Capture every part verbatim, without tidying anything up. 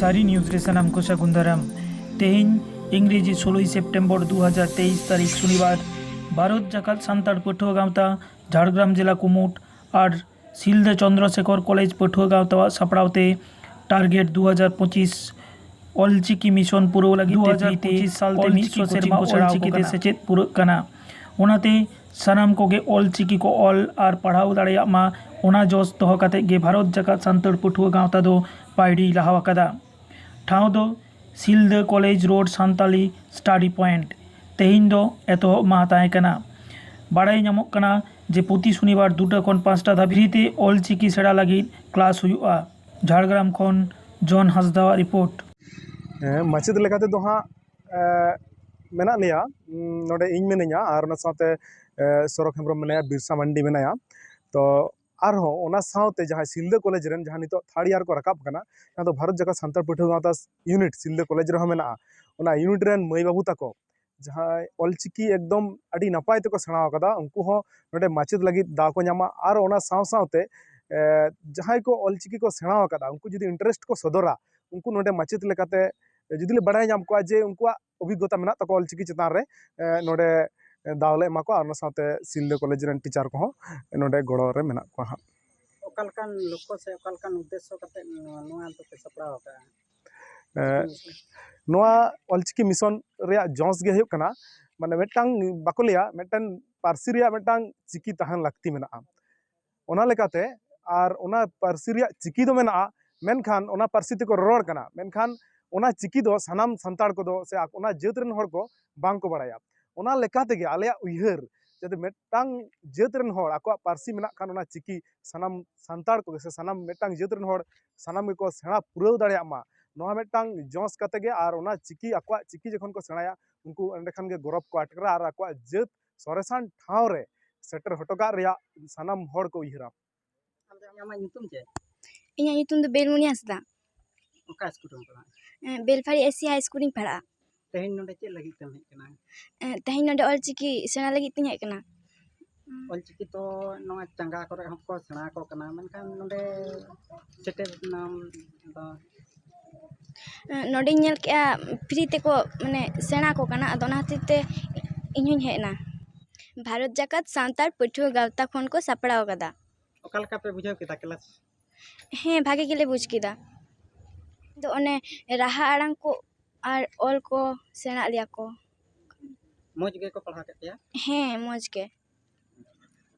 ᱥᱟᱹᱨᱤ ᱱᱤᱭᱩᱡᱽ ᱨᱮ ᱥᱟᱱᱟᱢ ᱠᱚ ᱥᱟᱹᱜᱩᱱ ᱫᱟᱨᱟᱢ᱾ ᱛᱮᱦᱮᱧ ᱤᱝᱨᱮᱡᱤ ᱥᱳᱞᱳᱭ ᱥᱮᱯᱴᱮᱢᱵᱚᱨ ᱫᱩ ᱦᱟᱡᱟᱨ ᱛᱮᱭᱤᱥ ᱛᱟᱹᱨᱤᱠᱷ ᱥᱚᱱᱤᱵᱟᱨ, ᱵᱷᱟᱨᱚᱛ ᱡᱟᱠᱟᱛ ᱥᱟᱱᱛᱟᱲ ᱯᱟᱹᱴᱷᱩᱣᱟᱹ ᱜᱟᱶᱛᱟ ᱡᱷᱟᱲᱜᱨᱟᱢ ᱡᱮᱞᱟ ᱠᱩᱢᱩᱴ ᱟᱨ ᱥᱤᱞᱫᱟᱹ ᱪᱚᱱᱫᱨᱚᱥᱮᱠᱷᱚᱨ ᱠᱚᱞᱮᱡᱽ ᱯᱟᱹᱴᱷᱩᱣᱟᱹ ᱜᱟᱶᱛᱟᱣᱟᱜ ᱥᱟᱯᱲᱟᱣ ᱛᱮ ᱴᱟᱨᱜᱮᱴ ᱫᱩ ᱦᱟᱡᱟᱨ ᱯᱚᱸᱪᱤᱥ ᱚᱞᱪᱤᱠᱤ ᱢᱤᱥᱚᱱ ᱯᱩᱨᱟᱹᱣ ᱞᱟᱹᱜᱤᱫ ᱛᱮ ᱫᱩ ᱦᱟᱡᱟᱨ ᱯᱚᱸᱪᱤᱥ ᱥᱟᱞ ᱛᱮ ᱢᱤᱫ ᱥᱚ ᱥᱮᱨᱢᱟ ᱚᱞᱪᱤᱠᱤ ᱛᱮ ᱥᱮᱪᱮᱫ ᱯᱩᱨᱟᱹᱜ ᱠᱟᱱᱟ᱾ ᱚᱱᱟᱛᱮ ᱥᱟᱱᱟᱢ ᱠᱚᱜᱮ ᱚᱞᱪᱤᱠᱤ ᱠᱚ ᱚᱞ ᱟᱨ ᱯᱟᱲᱦᱟᱣ ᱫᱟᱲᱮᱭᱟᱜ ᱢᱟ, ᱚᱱᱟ ᱡᱚᱥ ᱫᱚᱦᱚ ᱠᱟᱛᱮ ᱜᱮ ᱵᱷᱟᱨᱚᱛ ᱡᱟᱠᱟᱛ ᱥᱟᱱᱛᱟᱲ ᱯᱟᱹᱴᱷᱩᱣᱟᱹ ᱜᱟᱶᱛᱟ ᱫᱚ ᱯᱟᱭᱲᱤ ᱞᱟᱦᱟᱣ ᱟᱠᱟᱫᱟ᱾ ᱴᱷᱟᱶ ᱫᱚ ᱥᱤᱞᱫᱟᱹ college road Santali study point. ᱛᱮᱦᱮᱧ ᱫᱚ ᱮᱛᱚᱦᱚᱵ ᱢᱟᱦᱟ ᱛᱟᱦᱮᱸ ᱠᱟᱱᱟ᱾ ᱵᱟᱲᱟᱭ ᱧᱟᱢᱚᱜ ᱠᱟᱱᱟ ᱡᱮ ᱯᱨᱚᱛᱤ ᱥᱚᱱᱤᱵᱟᱨ ᱫᱩᱴᱟ ᱠᱷᱚᱱ ᱯᱟᱸᱪᱴᱟ ᱫᱷᱟᱹᱵᱤᱡ ᱯᱷᱨᱤ ᱛᱮ ᱚᱞᱪᱤᱠᱤ ᱥᱮᱬᱟ ᱞᱟᱹᱜᱤᱫ ᱠᱞᱟᱥ ᱦᱩᱭᱩᱜᱼᱟ᱾ ᱡᱷᱟᱲᱜᱨᱟᱢ ᱠᱷᱚᱱ ᱡᱚᱱ ᱦᱟᱸᱥᱫᱟᱣᱟᱜ ᱨᱤᱯᱳᱨᱴ᱾ ᱦᱮᱸ, ᱢᱟᱪᱮᱫ ᱞᱮᱠᱟ ᱛᱮᱫᱚ ᱦᱟᱸᱜ, ᱮ, ᱢᱮᱱᱟᱜ ᱞᱮᱭᱟ, ᱩᱸ, ᱱᱚᱰᱮ ᱤᱧ ᱢᱮᱱᱟᱹᱧᱟ ᱟᱨ ᱚᱱᱟ ᱥᱟᱶᱛᱮ, ᱮ, ᱥᱚᱨᱚᱠ ᱦᱮᱢᱵᱨᱚᱢ ᱢᱮᱱᱟᱭᱟ, ᱵᱤᱨᱥᱟ ᱢᱟᱱᱰᱤ ᱢᱮᱱᱟᱭᱟ᱾ ᱛᱚ ᱟᱨᱦᱚᱸ ᱚᱱᱟ ᱥᱟᱶᱛᱮ ᱡᱟᱦᱟᱸᱭ ᱥᱤᱞᱫᱟᱹ ᱠᱚᱞᱮᱡᱽ ᱨᱮᱱ ᱡᱟᱦᱟᱸ ᱱᱤᱛᱚᱜ ᱛᱷᱟᱨᱰ ᱤᱭᱟᱨ ᱠᱚ ᱨᱟᱠᱟᱵ ᱠᱟᱱᱟ, ᱡᱟᱦᱟᱸ ᱫᱚ ᱵᱷᱟᱨᱚᱛ ᱡᱟᱠᱟᱛ ᱥᱟᱱᱛᱟᱲ ᱯᱟᱹᱴᱷᱩᱣᱟᱹ ᱜᱟᱶᱛᱟ ᱭᱩᱱᱤᱴ ᱥᱤᱞᱫᱟᱹ ᱠᱚᱞᱮᱡᱽ ᱨᱮᱦᱚᱸ ᱢᱮᱱᱟᱜᱼᱟ, ᱚᱱᱟ ᱭᱩᱱᱤᱴ ᱨᱮᱱ ᱢᱟᱹᱭ ᱵᱟᱹᱵᱩ ᱛᱟᱠᱚ ᱡᱟᱦᱟᱸᱭ ᱚᱞᱪᱤᱠᱤ ᱮᱠᱫᱚᱢ ᱟᱹᱰᱤ ᱱᱟᱯᱟᱭ ᱛᱮᱠᱚ ᱥᱮᱬᱟ ᱟᱠᱟᱫᱟ, ᱩᱱᱠᱩ ᱦᱚᱸ ᱱᱚᱰᱮ ᱢᱟᱪᱮᱫ ᱞᱟᱹᱜᱤᱫ ᱫᱟᱣ ᱠᱚ ᱧᱟᱢᱟ᱾ ᱟᱨ ᱚᱱᱟ ᱥᱟᱶ ᱥᱟᱶᱛᱮ, ᱮ, ᱡᱟᱦᱟᱸᱭ ᱠᱚ ᱚᱞᱪᱤᱠᱤ ᱠᱚ ᱥᱮᱬᱟ ᱟᱠᱟᱫᱟ, ᱩᱱᱠᱩ ᱡᱩᱫᱤ ᱤᱱᱴᱟᱨᱮᱥᱴ ᱠᱚ ᱥᱚᱫᱚᱨᱟ, ᱩᱱᱠᱩ ᱱᱚᱰᱮ ᱢᱟᱪᱮᱫ ᱞᱮᱠᱟᱛᱮ ᱡᱩᱫᱤ ᱞᱮ ᱵᱟᱲᱟᱭ ᱧᱟᱢ ᱠᱚᱣᱟ ᱡᱮ ᱩᱱᱠᱩᱣᱟᱜ ᱚᱵᱷᱤᱜᱽᱜᱚᱛᱟ ᱢᱮᱱᱟᱜ ᱛᱟᱠᱚᱣᱟ ᱚᱞᱪᱤᱠᱤ ᱪᱮᱛᱟᱱ ᱨᱮ, ᱮ, ᱱᱚᱰᱮ ᱫᱟᱣ ᱞᱮ ᱮᱢᱟ ᱠᱚᱣᱟ᱾ ᱟᱨ ᱚᱱᱟ ᱥᱟᱶᱛᱮ ᱥᱤᱞᱫᱟᱹ ᱠᱚᱞᱮᱡᱽ ᱨᱮᱱ ᱴᱤᱪᱟᱨ ᱠᱚᱦᱚᱸ ᱱᱚᱰᱮ ᱜᱚᱲᱚ ᱨᱮ ᱢᱮᱱᱟᱜ ᱠᱚᱣᱟ ᱦᱟᱸᱜ᱾ ᱚᱠᱟ ᱞᱮᱠᱟᱱ ᱞᱚᱠᱠᱷᱚ ᱥᱮ ᱚᱠᱟ ᱞᱮᱠᱟᱱ ᱩᱫᱽᱫᱮᱥᱥᱚ ᱠᱟᱛᱮ ᱱᱚᱣᱟ, ᱱᱚᱣᱟ ᱫᱚᱯᱮ ᱥᱟᱯᱲᱟᱣ ᱟᱠᱟᱫᱼᱟ? ᱮ, ᱱᱚᱣᱟ ᱚᱞᱪᱤᱠᱤ ᱢᱤᱥᱚᱱ ᱨᱮᱭᱟᱜ ᱡᱚᱥ ᱜᱮ ᱦᱩᱭᱩᱜ ᱠᱟᱱᱟ, ᱢᱟᱱᱮ ᱢᱤᱫᱴᱟᱝ, ᱵᱟᱠᱚ ᱞᱟᱹᱭᱟ, ᱢᱤᱫᱴᱟᱝ ᱯᱟᱹᱨᱥᱤ ᱨᱮᱭᱟᱜ ᱢᱤᱫᱴᱟᱝ ᱪᱤᱠᱤ ᱛᱟᱦᱮᱱ ᱞᱟᱹᱠᱛᱤ ᱢᱮᱱᱟᱜᱼᱟ᱾ ᱚᱱᱟ ᱞᱮᱠᱟᱛᱮ, ᱟᱨ ᱚᱱᱟ ᱯᱟᱹᱨᱥᱤ ᱨᱮᱭᱟᱜ ᱪᱤᱠᱤ ᱫᱚ ᱢᱮᱱᱟᱜᱼᱟ, ᱢᱮᱱᱠᱷᱟᱱ ᱚᱱᱟ ᱯᱟᱹᱨᱥᱤ ᱛᱮᱠᱚ ᱨᱚᱨᱚᱲ ᱠᱟᱱᱟ, ᱢᱮᱱᱠᱷᱟᱱ ᱚᱱᱟ ᱪᱤᱠᱤ ᱫᱚ ᱥᱟᱱᱟᱢ ᱥᱟᱱᱛᱟᱲ ᱠᱚᱫᱚ ᱥᱮ ᱚᱱᱟ ᱡᱟᱹᱛ ᱨᱮᱱ ᱦᱚᱲ ᱠᱚ ᱵᱟᱝ ᱠᱚ ᱵᱟᱲᱟᱭᱟ᱾ ᱚᱱᱟ ᱞᱮᱠᱟ ᱛᱮᱜᱮ ᱟᱞᱮᱭᱟᱜ ᱩᱭᱦᱟᱹᱨ, ᱡᱟᱛᱮ ᱢᱤᱫᱴᱟᱝ ᱡᱟᱹᱛ ᱨᱮᱱ ᱦᱚᱲ ᱟᱠᱚᱣᱟᱜ ᱯᱟᱹᱨᱥᱤ ᱢᱮᱱᱟᱜ ᱠᱷᱟᱱ ᱚᱱᱟ ᱪᱤᱠᱤ ᱥᱟᱱᱟᱢ ᱥᱟᱱᱛᱟᱲ ᱠᱚᱜᱮ ᱥᱮ ᱥᱟᱱᱟᱢ ᱢᱤᱫᱴᱟᱝ ᱡᱟᱹᱛ ᱨᱮᱱ ᱦᱚᱲ ᱥᱟᱱᱟᱢ ᱜᱮᱠᱚ ᱥᱮᱬᱟ ᱯᱩᱨᱟᱹᱣ ᱫᱟᱲᱮᱭᱟᱜ ᱢᱟ, ᱱᱚᱣᱟ ᱢᱤᱫᱴᱟᱝ ᱡᱚᱥ ᱠᱟᱛᱮ ᱜᱮ, ᱟᱨ ᱚᱱᱟ ᱪᱤᱠᱤ, ᱟᱠᱚᱣᱟᱜ ᱪᱤᱠᱤ ᱡᱚᱠᱷᱚᱱ ᱠᱚ ᱥᱮᱬᱟᱭᱟ, ᱩᱱᱠᱩ ᱮᱸᱰᱮᱠᱷᱟᱱ ᱜᱮ ᱜᱚᱨᱚᱵᱽ ᱠᱚ ᱟᱴᱠᱟᱨᱟ ᱟᱨ ᱟᱠᱚᱣᱟᱜ ᱡᱟᱹᱛ ᱥᱚᱨᱮᱥᱟᱱ ᱴᱷᱟᱶ ᱨᱮ ᱥᱮᱴᱮᱨ ᱦᱚᱴᱚ ᱠᱟᱜ ᱨᱮᱭᱟᱜ ᱥᱟᱱᱟᱢ ᱦᱚᱲ ᱠᱚ ᱩᱭᱦᱟᱹᱨᱟ᱾ ᱟᱢᱟᱜ ᱧᱩᱛᱩᱢ ᱪᱮᱫ? ᱤᱧᱟᱹᱜ ᱧᱩᱛᱩᱢ ᱫᱚ ᱵᱮᱞᱢᱩᱱᱤ ᱦᱟᱸᱥᱫᱟ᱾ ᱚᱠᱟ ᱥᱠᱩᱞ ᱨᱮᱢ ᱯᱟᱲᱦᱟᱜᱼᱟ? ᱮᱸ, ᱵᱮᱞᱯᱟᱦᱟᱲᱤ ᱮᱥ ᱥᱤ ᱦᱟᱭ ᱥᱠᱩᱞ ᱨᱤᱧ ᱯᱟᱲᱦᱟᱜᱼᱟ᱾ ᱛᱮᱦᱮᱧ ᱱᱚᱰᱮ ᱪᱮᱫ ᱞᱟᱹᱜᱤᱫ ᱛᱮᱢ ᱦᱮᱡ ᱠᱟᱱᱟ? ᱮᱸ, ᱛᱮᱦᱮᱧ ᱱᱚᱰᱮ ᱚᱞᱪᱤᱠᱤ ᱥᱮᱬᱟ ᱞᱟᱹᱜᱤᱫ ᱛᱤᱧ ᱦᱮᱡ ᱠᱟᱱᱟ᱾ ᱚᱞᱪᱤᱠᱤ ᱛᱚ ᱱᱚᱣᱟ ᱪᱟᱸᱜᱟ ᱠᱚᱨᱮ ᱦᱚᱸᱠᱚ ᱥᱮᱬᱟ ᱟᱠᱚ ᱠᱟᱱᱟ, ᱢᱮᱱᱠᱷᱟᱱ ᱱᱚᱰᱮ ᱥᱮᱴᱮᱨ ᱮᱱᱟᱢ ᱟᱫᱚ? ᱱᱚᱰᱮᱧ ᱧᱮᱞ ᱠᱮᱜᱼᱟ, ᱯᱷᱨᱤ ᱛᱮᱠᱚ ᱢᱟᱱᱮ ᱥᱮᱬᱟ ᱟᱠᱚ ᱠᱟᱱᱟ᱾ ᱟᱫᱚ ᱚᱱᱟ ᱦᱚᱛᱮᱡ ᱛᱮ ᱤᱧ ᱦᱚᱸᱧ ᱦᱮᱡ ᱮᱱᱟ᱾ ᱵᱷᱟᱨᱚᱛ ᱡᱟᱠᱟᱛ ᱥᱟᱱᱛᱟᱲ ᱯᱟᱹᱴᱷᱩᱣᱟᱹ ᱜᱟᱶᱛᱟ ᱠᱷᱚᱱ ᱠᱚ ᱥᱟᱯᱲᱟᱣ ᱟᱠᱟᱫᱟ᱾ ᱚᱠᱟ ᱞᱮᱠᱟ ᱯᱮ ᱵᱩᱡᱷᱟᱹᱣ ᱠᱮᱫᱟ ᱠᱞᱟᱥ? ᱦᱮᱸ, ᱵᱷᱟᱜᱮ ᱜᱮᱞᱮ ᱵᱩᱡᱽ ᱠᱮᱫᱟ᱾ ᱟᱫᱚ ᱚᱱᱮ ᱨᱟᱦᱟ ᱟᱲᱟᱝ ᱠᱚ ᱟᱨ ᱚᱞ ᱠᱚ ᱥᱮᱬᱟ ᱟᱫ ᱞᱮᱭᱟ ᱠᱚ᱾ ᱢᱚᱡᱽ ᱜᱮᱠᱚ ᱯᱟᱲᱦᱟᱣ ᱠᱮᱫ ᱯᱮᱭᱟ? ᱦᱮᱸ, ᱢᱚᱡᱽ ᱜᱮ᱾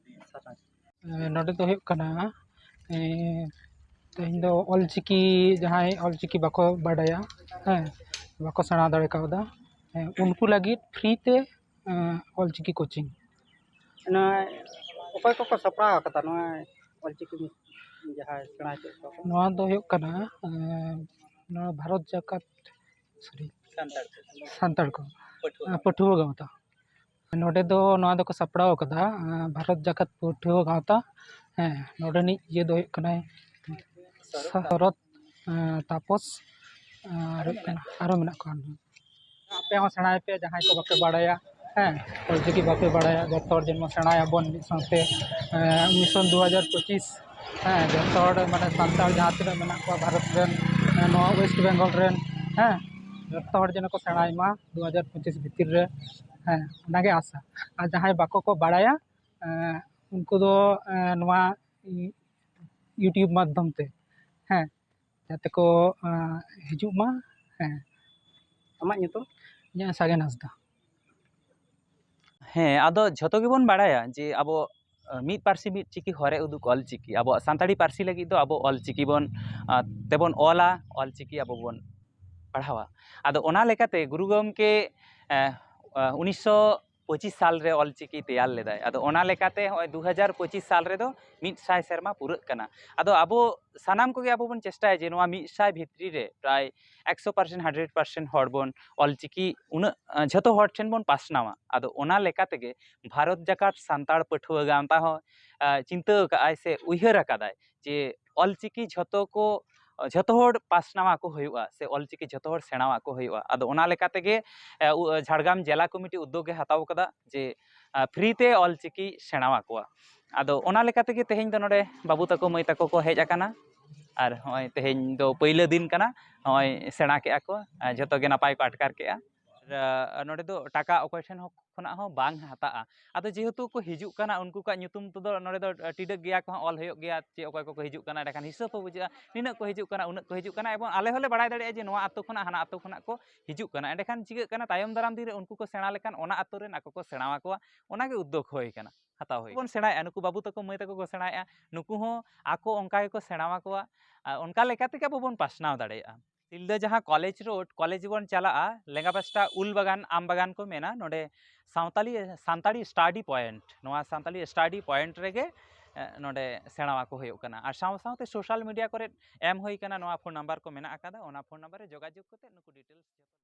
ᱱᱚᱰᱮ ᱫᱚ ᱦᱩᱭᱩᱜ ᱠᱟᱱᱟ, ᱛᱮᱦᱮᱧ ᱫᱚ ᱚᱞᱪᱤᱠᱤ, ᱡᱟᱦᱟᱸᱭ ᱚᱞᱪᱤᱠᱤ ᱵᱟᱠᱚ ᱵᱟᱰᱟᱭᱟ, ᱦᱮᱸ, ᱵᱟᱠᱚ ᱥᱮᱬᱟ ᱫᱟᱲᱮ ᱠᱟᱣᱫᱟ, ᱦᱮᱸ, ᱩᱱᱠᱩ ᱞᱟᱹᱜᱤᱫ ᱯᱷᱨᱤ ᱛᱮ ᱚᱞᱪᱤᱠᱤ ᱠᱳᱪᱤᱝ᱾ ᱱᱚᱣᱟ ᱚᱠᱚᱭ ᱠᱚᱠᱚ ᱥᱟᱯᱲᱟᱣ ᱟᱠᱟᱫᱟ ᱱᱚᱣᱟ ᱚᱞᱪᱤᱠᱤ ᱡᱟᱦᱟᱸᱭ ᱥᱮᱬᱟ ᱦᱚᱪᱚᱭᱮᱫ ᱠᱚᱣᱟ ᱠᱚ? ᱱᱚᱣᱟ ᱫᱚ ᱦᱩᱭᱩᱜ ᱠᱟᱱᱟ, ᱮᱸ, ᱱᱚᱣᱟ ᱵᱷᱟᱨᱚᱛ ᱡᱟᱠᱟᱛ, ᱥᱚᱨᱤ, ᱥᱟᱱᱛᱟᱲ ᱠᱚ᱾ ᱥᱟᱱᱛᱟᱲ ᱠᱚ, ᱯᱟᱹᱴᱷᱩᱣᱟᱹ ᱮᱸ, ᱯᱟᱹᱴᱷᱩᱣᱟᱹ ᱜᱟᱶᱛᱟ᱾ ᱱᱚᱰᱮ ᱫᱚ ᱱᱚᱣᱟ ᱫᱚᱠᱚ ᱥᱟᱯᱲᱟᱣ ᱟᱠᱟᱫᱟ, ᱮᱸ, ᱵᱷᱟᱨᱚᱛ ᱡᱟᱠᱟᱛ ᱯᱟᱹᱴᱷᱩᱣᱟᱹ ᱜᱟᱶᱛᱟ᱾ ᱦᱮᱸ, ᱱᱚᱰᱮᱱᱤᱡ ᱤᱭᱟᱹ ᱫᱚ ᱦᱩᱭᱩᱜ ᱠᱟᱱᱟᱭ ᱥᱚᱨᱚᱛ, ᱮᱸ, ᱛᱟᱯᱚᱥ, ᱮᱸ, ᱟᱨ ᱦᱩᱭᱩᱜ ᱠᱟᱱᱟ, ᱟᱨᱦᱚᱸ ᱢᱮᱱᱟᱜ ᱠᱚᱣᱟ᱾ ᱟᱯᱮ ᱦᱚᱸ ᱥᱮᱬᱟᱭ ᱯᱮ, ᱡᱟᱦᱟᱸᱭ ᱠᱚ ᱵᱟᱯᱮ ᱵᱟᱲᱟᱭᱟ, ᱦᱮᱸ, ᱚᱞᱪᱤᱠᱤ ᱵᱟᱯᱮ ᱵᱟᱲᱟᱭᱟ, ᱡᱚᱛᱚ ᱦᱚᱲ ᱡᱮᱢᱚᱱ ᱥᱮᱬᱟᱭᱟᱵᱚᱱ ᱢᱤᱫ ᱥᱟᱶᱛᱮ᱾ ᱮᱸ, ᱢᱤᱥᱚᱱ ᱫᱩ ᱦᱟᱡᱟᱨ ᱯᱚᱸᱪᱤᱥ, ᱦᱮᱸ, ᱡᱚᱛᱚ ᱦᱚᱲ ᱢᱟᱱᱮ ᱥᱟᱱᱛᱟᱲ ᱡᱟᱦᱟᱸ ᱛᱤᱱᱟᱹᱜ ᱢᱮᱱᱟᱜ ᱠᱚᱣᱟ ᱵᱷᱟᱨᱚᱛ ᱨᱮᱱ, ᱮᱸ, ᱱᱚᱣᱟ ᱳᱭᱮᱥᱴ ᱵᱮᱝᱜᱚᱞ ᱨᱮᱱ, ᱦᱮᱸ, ᱡᱚᱛᱚ ᱦᱚᱲ ᱡᱮᱱᱚ ᱠᱚ ᱥᱮᱬᱟᱭ ᱢᱟ ᱫᱩ ᱦᱟᱡᱟᱨ ᱯᱚᱸᱪᱤᱥ ᱵᱷᱤᱛᱤᱨ ᱨᱮ, ᱦᱮᱸ, ᱚᱱᱟᱜᱮ ᱟᱥᱟ᱾ ᱟᱨ ᱡᱟᱦᱟᱸᱭ ᱵᱟᱠᱚ ᱠᱚ ᱵᱟᱲᱟᱭᱟ, ᱮᱸ, ᱩᱱᱠᱩ ᱫᱚ, ᱮᱸ, ᱱᱚᱣᱟ YouTube ᱢᱟᱫᱽᱫᱷᱚᱢ ᱛᱮ, ᱦᱮᱸ, ᱡᱟᱛᱮ ᱠᱚ, ᱮᱸ, ᱦᱤᱡᱩᱜ ᱢᱟ᱾ ᱦᱮᱸ᱾ ᱟᱢᱟᱜ ᱧᱩᱛᱩᱢ? ᱤᱧᱟᱹᱜ ᱥᱟᱜᱮᱱ ᱦᱟᱸᱥᱫᱟ᱾ ᱦᱮᱸ, ᱟᱫᱚ ᱡᱷᱚᱛᱚ ᱜᱮᱵᱚᱱ ᱵᱟᱲᱟᱭᱟ ᱡᱮ ᱟᱵᱚ, ᱟᱸ, ᱢᱤᱫ ᱯᱟᱹᱨᱥᱤ ᱢᱤᱫ ᱪᱤᱠᱤ ᱦᱚᱨᱮ ᱩᱫᱩᱜ ᱚᱞ ᱪᱤᱠᱤ᱾ ᱟᱵᱚᱣᱟᱜ ᱥᱟᱱᱛᱟᱲᱤ ᱯᱟᱹᱨᱥᱤ ᱞᱟᱹᱜᱤᱫ ᱫᱚ ᱟᱵᱚ ᱚᱞ ᱪᱤᱠᱤ ᱵᱚᱱ, ᱟᱸ, ᱛᱮᱵᱚᱱ ᱚᱞᱟ, ᱚᱞ ᱪᱤᱠᱤ ᱟᱵᱚ ᱵᱚᱱ ᱯᱟᱲᱦᱟᱣᱟ᱾ ᱟᱫᱚ ᱚᱱᱟ ᱞᱮᱠᱟᱛᱮ ᱜᱩᱨᱩ ᱜᱚᱢᱠᱮ, ᱮᱸ, ᱟᱸ, ᱩᱱᱤᱥᱥᱚ ᱯᱚᱸᱪᱤᱥ ᱥᱟᱞ ᱨᱮ ᱚᱞ ᱪᱤᱠᱤ ᱛᱮᱭᱟᱨ ᱞᱮᱫᱟᱭ᱾ ᱟᱫᱚ ᱚᱱᱟ ᱞᱮᱠᱟᱛᱮ ᱦᱚᱸᱜᱼᱚᱭ ᱫᱩ ᱦᱟᱡᱟᱨ ᱯᱚᱸᱪᱤᱥ ᱥᱟᱞ ᱨᱮᱫᱚ ᱢᱤᱫ ᱥᱟᱭ ᱥᱮᱨᱢᱟ ᱯᱩᱨᱟᱹᱜ ᱠᱟᱱᱟ᱾ ᱟᱫᱚ ᱟᱵᱚ ᱥᱟᱱᱟᱢ ᱠᱚᱜᱮ ᱟᱵᱚ ᱵᱚᱱ ᱪᱮᱥᱴᱟᱭᱟ ᱡᱮ ᱱᱚᱣᱟ ᱢᱤᱫ ᱥᱟᱭ ᱵᱷᱤᱛᱨᱤ ᱨᱮ ᱯᱨᱟᱭ ᱮᱠᱥᱚ ᱯᱟᱨᱥᱮᱱᱴ, ᱦᱟᱱᱰᱨᱮᱰ ᱯᱟᱨᱥᱮᱱᱴ ᱦᱚᱲ ᱵᱚᱱ ᱚᱞ ᱪᱤᱠᱤ ᱩᱱᱟᱹᱜ, ᱟᱸ, ᱡᱷᱚᱛᱚ ᱦᱚᱲ ᱴᱷᱮᱱ ᱵᱚᱱ ᱯᱟᱥᱱᱟᱣᱟ᱾ ᱟᱫᱚ ᱚᱱᱟ ᱞᱮᱠᱟ ᱛᱮᱜᱮ ᱵᱷᱟᱨᱚᱛ ᱡᱟᱠᱟᱛ ᱥᱟᱱᱛᱟᱲ ᱯᱟᱹᱴᱷᱩᱣᱟᱹ ᱜᱟᱶᱛᱟ ᱦᱚᱸ, ᱟᱸ, ᱪᱤᱱᱛᱟᱹ ᱟᱠᱟᱫᱼᱟᱭ ᱥᱮ ᱩᱭᱦᱟᱹᱨ ᱟᱠᱟᱫᱟᱭ ᱡᱮ ᱚᱞ ᱪᱤᱠᱤ ᱡᱷᱚᱛᱚ ᱠᱚ, ᱡᱷᱚᱛᱚ ᱦᱚᱲ ᱯᱟᱥᱱᱟᱣ ᱟᱠᱚ ᱦᱩᱭᱩᱜᱼᱟ ᱥᱮ ᱚᱞ ᱪᱤᱠᱤ ᱡᱷᱚᱛᱚ ᱦᱚᱲ ᱥᱮᱬᱟᱣ ᱟᱠᱚ ᱦᱩᱭᱩᱜᱼᱟ᱾ ᱟᱫᱚ ᱚᱱᱟ ᱞᱮᱠᱟ ᱛᱮᱜᱮ, ᱮ, ᱩ-, ᱡᱷᱟᱲᱜᱨᱟᱢ ᱡᱮᱞᱟ ᱠᱚᱢᱤᱴᱤ ᱩᱫᱽᱫᱳᱜᱽ ᱮ ᱦᱟᱛᱟᱣ ᱟᱠᱟᱫᱟ ᱡᱮ, ᱟ, ᱯᱷᱨᱤ ᱛᱮ ᱚᱞ ᱪᱤᱠᱤ ᱥᱮᱬᱟᱣ ᱟᱠᱚᱣᱟ᱾ ᱟᱫᱚ ᱚᱱᱟ ᱞᱮᱠᱟ ᱛᱮᱜᱮ ᱛᱮᱦᱮᱧ ᱫᱚ ᱱᱚᱰᱮ ᱵᱟᱹᱵᱩ ᱛᱟᱠᱚ ᱢᱟᱹᱭ ᱛᱟᱠᱚ ᱠᱚ ᱦᱮᱡ ᱟᱠᱟᱱᱟ᱾ ᱟᱨ ᱦᱚᱸᱜᱼᱚᱭ ᱛᱮᱦᱮᱧ ᱫᱚ ᱯᱟᱹᱭᱞᱟᱹ ᱫᱤᱱ ᱠᱟᱱᱟ, ᱦᱚᱸᱜᱼᱚᱭ ᱥᱮᱬᱟ ᱠᱮᱜᱼᱟ ᱠᱚ, ᱟᱨ ᱡᱷᱚᱛᱚ ᱜᱮ ᱱᱟᱯᱟᱭ ᱠᱚ ᱟᱴᱠᱟᱨ ᱠᱮᱜᱼᱟ᱾ ᱟᱨ, ᱟᱨ ᱱᱚᱰᱮ ᱫᱚ ᱴᱟᱠᱟ ᱚᱠᱚᱭ ᱴᱷᱮᱱ ᱦᱚᱸ ᱠᱷᱚᱱᱟᱜ ᱦᱚᱸ ᱵᱟᱝ ᱦᱟᱛᱟᱜᱼᱟ᱾ ᱟᱫᱚ ᱡᱮᱦᱮᱛᱩ ᱠᱚ ᱦᱤᱡᱩᱜ ᱠᱟᱱᱟ, ᱩᱱᱠᱩ ᱠᱚᱣᱟᱜ ᱧᱩᱛᱩᱢ ᱛᱮᱫᱚ ᱱᱚᱰᱮ ᱫᱚ ᱴᱤᱰᱟᱹᱜ ᱜᱮᱭᱟ ᱠᱚ ᱦᱟᱸᱜ, ᱚᱞ ᱦᱩᱭᱩᱜ ᱜᱮᱭᱟ ᱡᱮ ᱚᱠᱚᱭ ᱠᱚᱠᱚ ᱦᱤᱡᱩᱜ ᱠᱟᱱᱟ, ᱮᱸᱰᱮᱠᱷᱟᱱ ᱦᱤᱥᱟᱹᱵ ᱦᱚᱸ ᱵᱩᱡᱷᱟᱹᱜᱼᱟ, ᱱᱤᱱᱟᱹᱜ ᱠᱚ ᱦᱤᱡᱩᱜ ᱠᱟᱱᱟ, ᱩᱱᱟᱹᱜ ᱠᱚ ᱦᱤᱡᱩᱜ ᱠᱟᱱᱟ, ᱮᱵᱚᱝ ᱟᱞᱮ ᱦᱚᱸᱞᱮ ᱵᱟᱲᱟᱭ ᱫᱟᱲᱮᱭᱟᱜᱼᱟ ᱡᱮ ᱱᱚᱣᱟ ᱟᱹᱛᱩ ᱠᱷᱚᱱᱟᱜ ᱦᱟᱱᱟ ᱟᱹᱛᱩ ᱠᱷᱚᱱᱟᱜ ᱠᱚ ᱦᱤᱡᱩᱜ ᱠᱟᱱᱟ᱾ ᱮᱸᱰᱮᱠᱷᱟᱱ ᱪᱤᱠᱟᱹᱜ ᱠᱟᱱᱟ, ᱛᱟᱭᱚᱢ ᱫᱟᱨᱟᱢ ᱫᱤᱱ ᱨᱮ ᱩᱱᱠᱩ ᱠᱚ ᱥᱮᱬᱟ ᱞᱮᱠᱷᱟᱱ ᱚᱱᱟ ᱟᱹᱛᱩ ᱨᱮᱱ ᱟᱠᱚ ᱠᱚ ᱥᱮᱬᱟ ᱟᱠᱚᱣᱟ, ᱚᱱᱟᱜᱮ ᱩᱫᱽᱫᱳᱜᱽ ᱦᱩᱭ ᱠᱟᱱᱟ, ᱦᱟᱛᱟᱣ ᱦᱩᱭ ᱵᱚᱱ ᱥᱮᱬᱟᱭᱮᱫᱼᱟ, ᱱᱩᱠᱩ ᱵᱟᱹᱵᱩ ᱛᱟᱠᱚ ᱢᱟᱹᱭ ᱛᱟᱠᱚ ᱠᱚ ᱥᱮᱬᱟᱭᱮᱫᱼᱟ, ᱱᱩᱠᱩ ᱦᱚᱸ ᱟᱠᱚ ᱚᱱᱠᱟ ᱜᱮᱠᱚ ᱥᱮᱬᱟ ᱟᱠᱚᱣᱟ᱾ ᱟᱨ ᱚᱱᱠᱟ ᱞᱮᱠᱟ ᱛᱮᱜᱮ ᱟᱵᱚ ᱵᱚᱱ ᱯᱟᱥᱱᱟᱣ ᱫᱟᱲᱮᱭᱟᱜᱼᱟ᱾ ᱥᱤᱞᱫᱟᱹ ᱡᱟᱦᱟᱸ ᱠᱚᱞᱮᱡᱽ ᱨᱳᱰ, ᱠᱚᱞᱮᱡᱽ ᱵᱚᱱ ᱪᱟᱞᱟᱜᱼᱟ, ᱞᱮᱸᱜᱟ ᱯᱟᱥᱴᱟ ᱩᱞ ᱵᱟᱜᱟᱱ, ᱟᱢ ᱵᱟᱜᱟᱱ ᱠᱚ ᱢᱮᱱᱟ, ᱱᱚᱰᱮ ᱥᱟᱱᱛᱟᱲᱤ, ᱥᱟᱱᱛᱟᱲᱤ ᱥᱴᱟᱰᱤ ᱯᱚᱭᱮᱱᱴ, ᱱᱚᱣᱟ ᱥᱟᱱᱛᱟᱲᱤ ᱥᱴᱟᱰᱤ ᱯᱚᱭᱮᱱᱴ ᱨᱮᱜᱮ, ᱮ, ᱱᱚᱰᱮ ᱥᱮᱬᱟ ᱟᱠᱚ ᱦᱩᱭᱩᱜ ᱠᱟᱱᱟ᱾ ᱟᱨ ᱥᱟᱶ ᱥᱟᱶᱛᱮ ᱥᱳᱥᱟᱞ ᱢᱤᱰᱤᱭᱟ ᱠᱚᱨᱮ ᱮᱢ ᱦᱩᱭ ᱠᱟᱱᱟ, ᱱᱚᱣᱟ ᱯᱷᱳᱱ ᱱᱟᱢᱵᱟᱨ ᱠᱚ ᱢᱮᱱᱟᱜ ᱟᱠᱟᱫᱟ, ᱚᱱᱟ ᱯᱷᱳᱱ ᱱᱟᱢᱵᱟᱨ ᱨᱮ ᱡᱳᱜᱟᱡᱳᱜᱽ ᱠᱟᱛᱮ ᱱᱩᱠᱩ ᱰᱤᱴᱮᱞᱥ ᱡᱚᱛᱚ